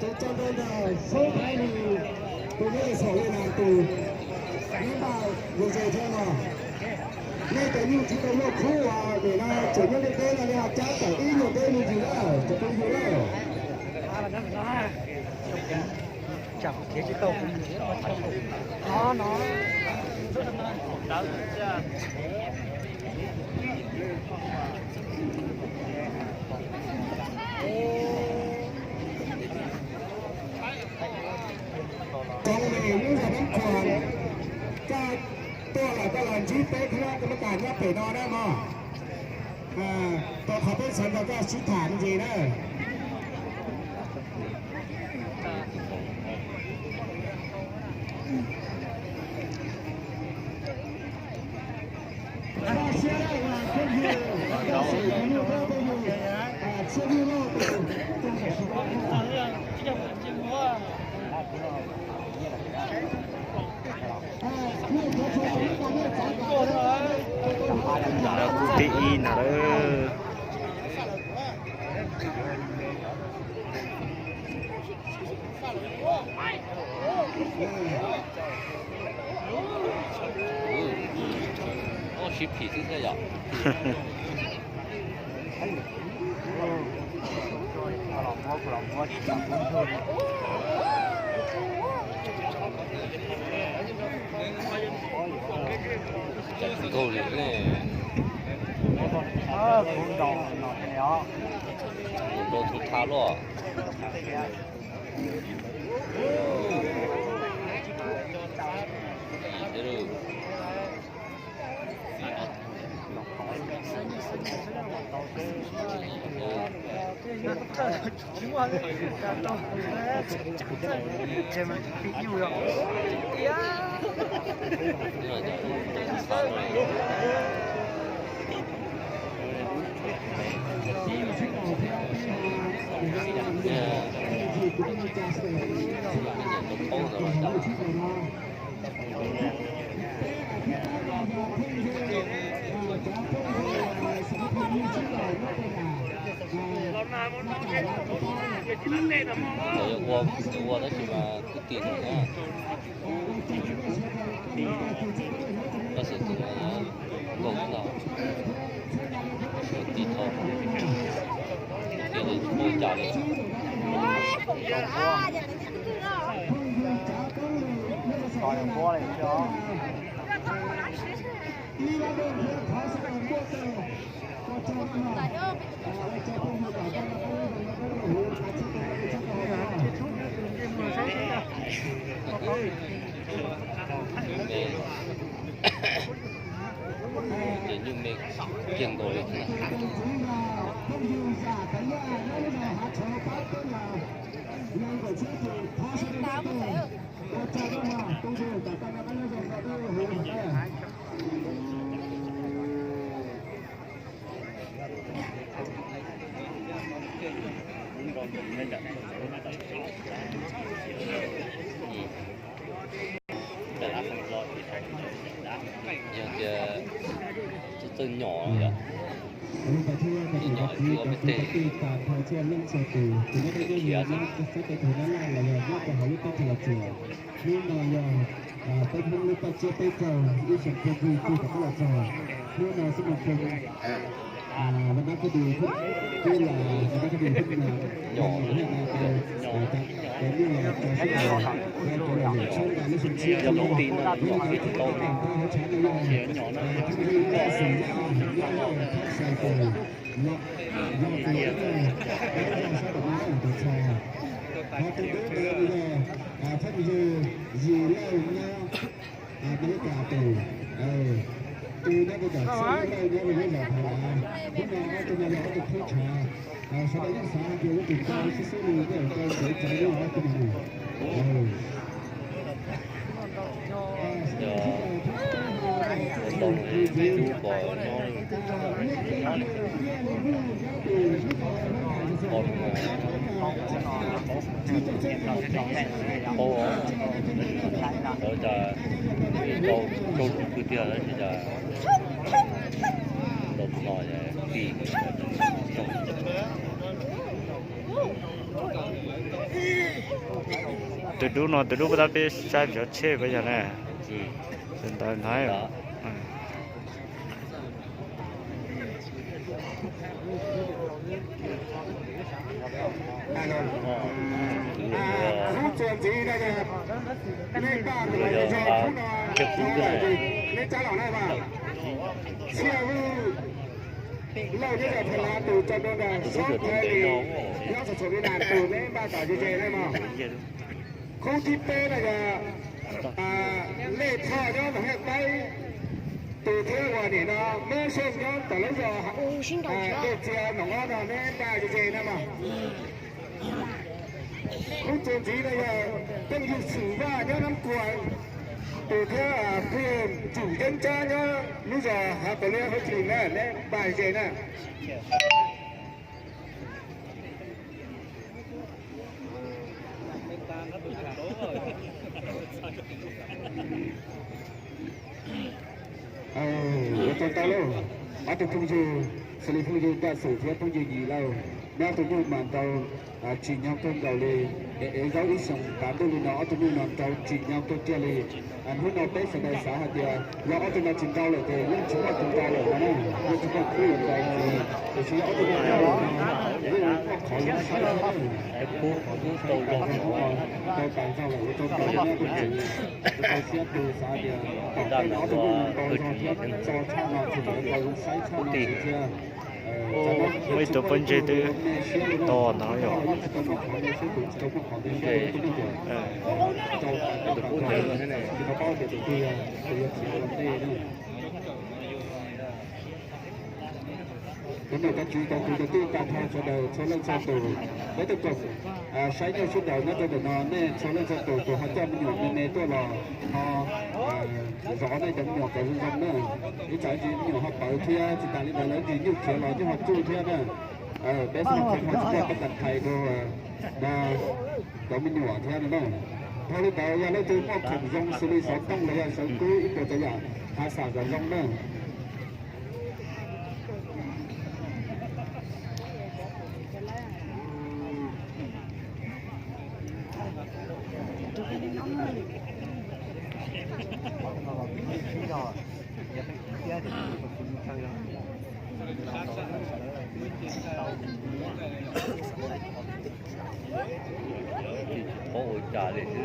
Tso ntawm Soob Thaiv Hlis tus nyob Xaum Li Nas tus, neb npaj zes zes thiab no. Nej cov nyuj tsis tau muaj khub uas nim no tseem nyob ntiaj teb no nej ho cab tawm ib nyuag teb me ntsis na, cov phooj ywg na. Cov lwm lub zos Nab Khuam, koj tuaj los koj los ntsib peb thiab koj muab tas nyob pem no na mog. Rau qhov peb sawv ntxov koj sib tham me ntsis na. Ntawm kuv tib ib ntag lauj. Sib phim xwb thiab yom. Nkaug li ne. Nkaug tub tha luaj. Ua tab sis mas kuj tim no na. Tab sis tim no nkaus no, tim no, tim no tsis muaj cas li. Ces nyuj me kiag nkaus li. Yog tias txawj nyom yom, txawj nyom tsis ua peb teg, khiav xwb. Hnub no yog peb Hmoob lub paj tsiab peb caug ib xyoo phooj ywg tuaj rov qab los txog. Hnub no xwb mas phooj ywg, Vaj Nab Khob Dum, twb los Vaj Nab Khob Dum, nyom, nyom, cov lus tshab nqa lub xyoo tshiab, yog lub ti no nyom tsis tau, nyom no, Thab Yis Lauj Nyob, Amelikas tus, tus nyob rau tom Xeeb Lauj Lauj nyob rau lub zos Pha Lav. Hnub no ob tug no yog ob tug khub tshav, sawv daws yeej xav hais tias lub tus ntau xwb xwb li, tej zaum tau ntev tsawv li ob tug no. Yog ua tau li peb tug pom nyob, pom no mas paub, lawv cas rau lub kwj tiag lawm ces cas ntaus no ti. Tus dub no, tus dub puag ta peb saib cov tsheb puas yog na? Tus ntawd ntag. Khub txuas ntxiv no yog nej npaj tus no, nej tsab los na mas. Xiaj Vwj Lauj nyob zos Pha Lav tus tso dua nrog Soob Thaj Lis nyob Xam Xam Vib Naj tus, neb npaj tom ze ze na mog. Khub thib peb no yog Lej Thoj nyob Noom Hej Taib tus thiab uas nim no Mab Xyooj nyob tom lub zos Dej Txia Noom Ob no, neb npaj ze ze na mog. Khub txuas ntxiv no yog phooj ywg Xwm Vaj nyob Nab Kuam tus thiab phooj ywg Tswm Yeeb Tsab nyob lub zos Hav Kaus Liab Huab Cim na, neb npaj ze na. Ua tsaug ntau lauj, ob tug phooj ywg, xws li phooj ywg Npaj Xwm thiab phooj ywg Yim Lauj, neb ob tug nyuj mas nrau tsim nyog kawg nkaus li. Es ev zaub ib xyoos tav ntuj li no ob tug nyuj no nrau tsim nyog kawg kiag li. Hnub no peb sawv daws xav hais tias yog ob tug no tsis nrau lawm ces yeej tsis muaj tus nrau lawm no na, yeej tsis muaj khub yuav nrau li. Tiam sis yog ob tug no nrau lawm no yeej muaj qhov zoo saib thiab, qhov zoo saib tas zoo no, nrau tas zog lawm ua tsaug ntau rau ob tug ntxiv. Ua tsaug siab tus xav tias tom ntej no ob tug nyuj no nrau zog thiab tso tshaj no tsis nrau zoo saib tshaj no thiab. Muaj ib tug pob ntseg twb to ntawd yom. Cov niam cov txiv cov kwv cov tij tag nrho sawv daws txhua leej txhua tus, peb tuaj koom saib nyuj sib nraus nyob rau ntawm no, nej txhua leej txhua tus tus ho coj me nyuam me me tuaj los ho zov nej cov me nyuam kom zoo zoo na. Ib tsam ntsis me nyuam ho pawv thiab, tsis tas li ntawd lawv ntsis nyuj khiav los nyuj ho tsuj thiab na. Peb xav kom ho tsis muaj teeb tas thais rau cov me nyuam thiab no na. Dhau li ntawd yog leej twg muaj khoom zoo xws li xov tooj los yog sawv kub ib puas tsav yam hav xam kom zoo na. Tsis paub ua cas li xwb.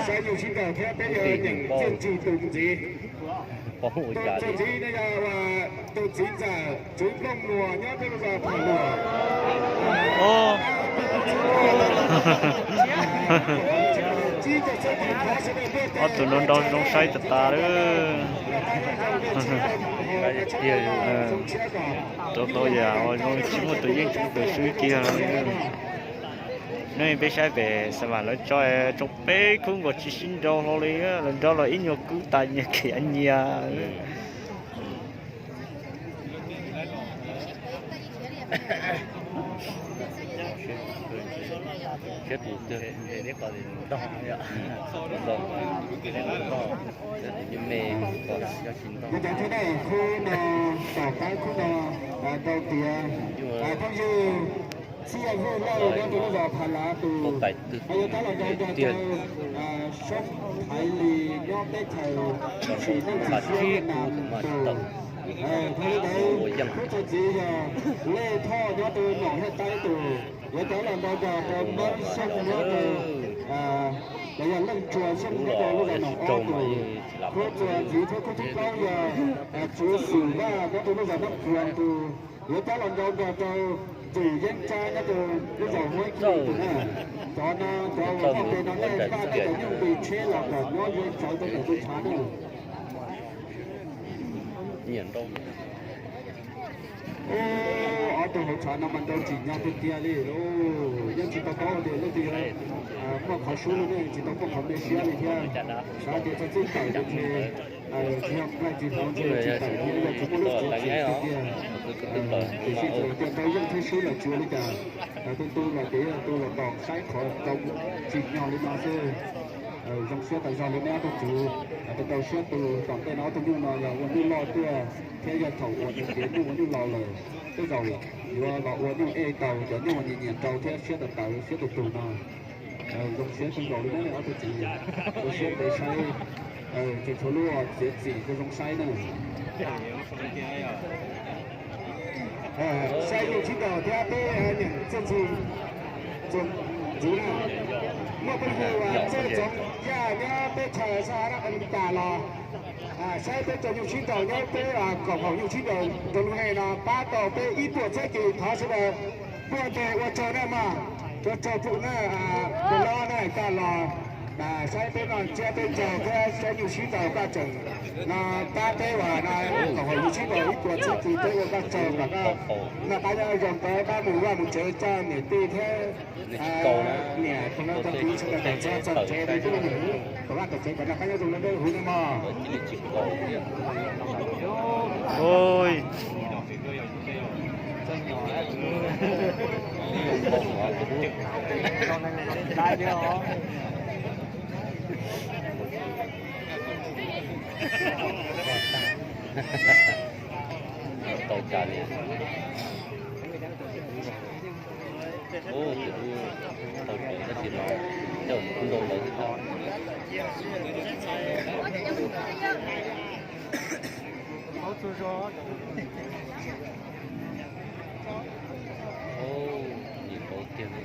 Saib nyuj sib nraus thiab peb yuav nyeem txiaj ntsig tus ntxiv. Paub ua cas li. Tus ntxiv no yog tus txiv ntxawm Tswv Nplooj Nuas nyob peb lub zos Pham Luam. Ob tug no nrau zoo saib tas tas li. Rau tau yam zoo tsis muaj tus yeej tsis muaj tus swb kiag li. Neb peb saib pem Xav Vam lawv tso, tso peb khub nkaus tsis sib nrau hlo li, lawv nrau los ib nyuag kub tas nyias khiav nyias. Yog cov thib nej khub no, tom qab khub no, rau tias phooj ywg Txhiaj Vwj Lauj nyob rau lub zos Pha Lav tus, ho yuav rov los nrau nrog rau Soob Thaiv Lis nyob teb chaws Tsim Neej Tsim Siab Viaj Nam tus. Dhau li ntawd khub txuas ntxiv yog Lej Thoj nyob rau Noom Hej Taib tus, yuav rov los nrau nrog rau Mab Xyooj nyob rau, los yog Leej Tsua Xyooj nyob rau lub zos Noom Ob tus. Khub txuas ntxiv thiab khub thib plaub yog Tswv Xwm Vaj nyob rau lub zos Nab Kuam tus, yuav rov los nrau nrog rau Ntxwm Yeeb Tsab nyob rau lub zos Huab Cim tus na. Cov no cov uas muaj pe no nej npaj nej cov nyuj nqis tsheb los kom nyob ze tsawv rau ntawm tus tshav na. Ob tug hauv tshav no mas nrau tsim nyog tiag tiag li lauj. Yeej tsis tau paub tias leej twg yuav muaj qhov sub li ne, tsis tau muaj qhov me siab li thiab. Xav tias txog txij tawm ces tsis yog nplaig tsis hnov ntshe tsis tawm li, yog tsis muaj lub txiav txim tiag tiag. Tiam sis txawm tias nrau yeej thiab sub los tsis ua li cas, tu tu los ces tu los tos saib qhov zoo tsim nyog li no xwb. Zoo siab tau zog li neb ob tug tswv, rau rau siab tu tom ntej no ob tug nyuj no yog ua nyuj loj tuaj thiab yog thaum uas nws tiav nyuj ua nyuj laus lawm, tej zaum yuav los ua nyuj ej tau cov nyuj uas nyiam nyiam rau thiab siab tawv tawv siab tus tug no. Zoo siab kawg nkaus li neb ob tug tswv, zoo siab ntev saib, tseem tshuav lub txiav txim zoo zoo saib na. Saib nyuj sib nraus thiab peb nyeem txiaj ntsig ntxiv na. Muaj peb hu txawj txoov yaj nyob peb chaw sab Amelikas los saib peb cov nyuj sib nraus nyob peb koom haum nyuj sib nraus rau lub neej no pab tau peb ib puas txhiab kis. Thov sawv daws tuaj ntes ua tsaug na mog, ua tsaug pum na, tus hlob na koj los saib peb noj tsiab peb caug thiab saib nyuj sib nraus koj tseem no pab peb uas no koom haum nyuj sib nraus ib puas txhiab kis peb ua koj tsaug kom koj noj qab nyob zoo pab mus vaj mus tsev coj niam tij thiab niam tus no tau kiv sawv daws kom txog txog tsev peb twb nyiam kom vaj kom tsev kom noj qab nyob zoo na peb huv na mog. Tau cas li. Ub, tus ub tau kev tab sis mas coj ntau lawv thiab. Ub, nim npaum tiag li.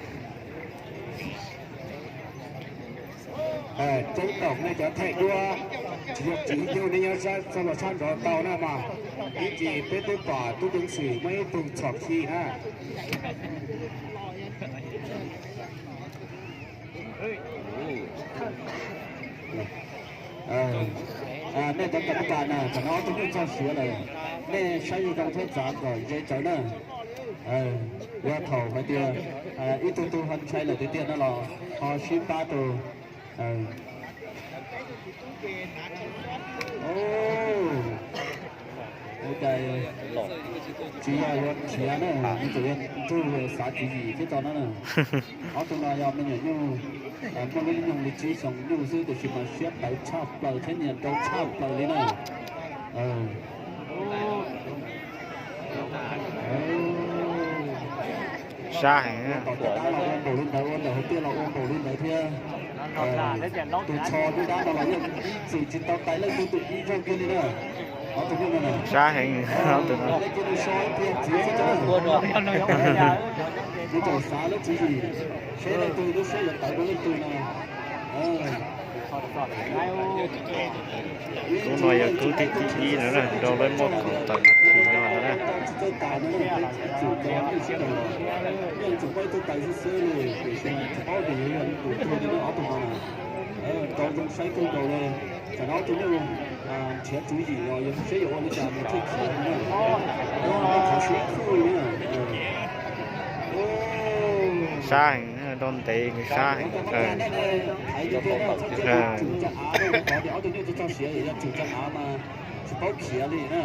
Tseeb thaum nej cov thaij duab tsis yog tsis ib nyuag nej nyob txog los sab nraud tau na mas, ib ntsis peb twb pom tub ceev xwm muaj ib tug txhom khi na. Nej cov kam mab kas na, thaum no ob tug nyuj txog siav lawm, nej saib zoo thiab txav kom ze tsawv na. Yog thaum hais tias ib tug tug ho ntshai lawm tiag tiag no los ho sib pab rau. Ua cas tsis yog yuav khiav na, nws tseem yog nrug xav tswv yim thiab tso no na. Ob tug no yog me nyuam nyuj muaj lub nyoog li tsib xyoos nyuj xwb tiam sis mas siab tawv tshaj plaws thiab nyiam nrau tshaj plaws li na. Sab heev. Ua tom caj dab los ua npaum li ntawd, ua ntawm hauv tiaj los ua npaum li ntawd thiab. Tus txho caj dab no los yeej ib txwm tsis tau tais leej twg tus ib zaug kiag li na. Ob tug nyuj no na. Sab heev, ob tug no. Leej twg nws so ib pliag txiav xwb na. Nws tseem xav lub tswv yim, seb leej twg lub siab yuav tawv dua leej twg no. Tub no yog tub thib ib no na, nrog lawv muaj khoom tawm nas this no ntag na. Nrau zoo saib kawg nkaus li, tam no ob tug nyuj nrhiav tswv yim los yog seb yuav ua li cas nws thiaj khiav li na. Qhov siab khuj li na. Sab heev, nrau ntev nws sab heev. Ob tug nyuj txog siav yog tsum caj av mas tsis paub khiav li na.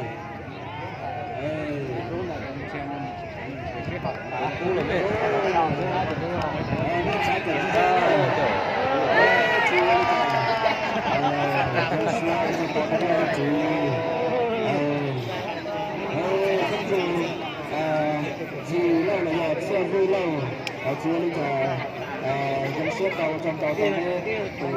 Yig Lauj los yog Txhiaj Vwj Lauj, tsis ua li cas, zoo siab tau tso nrau rau neb tus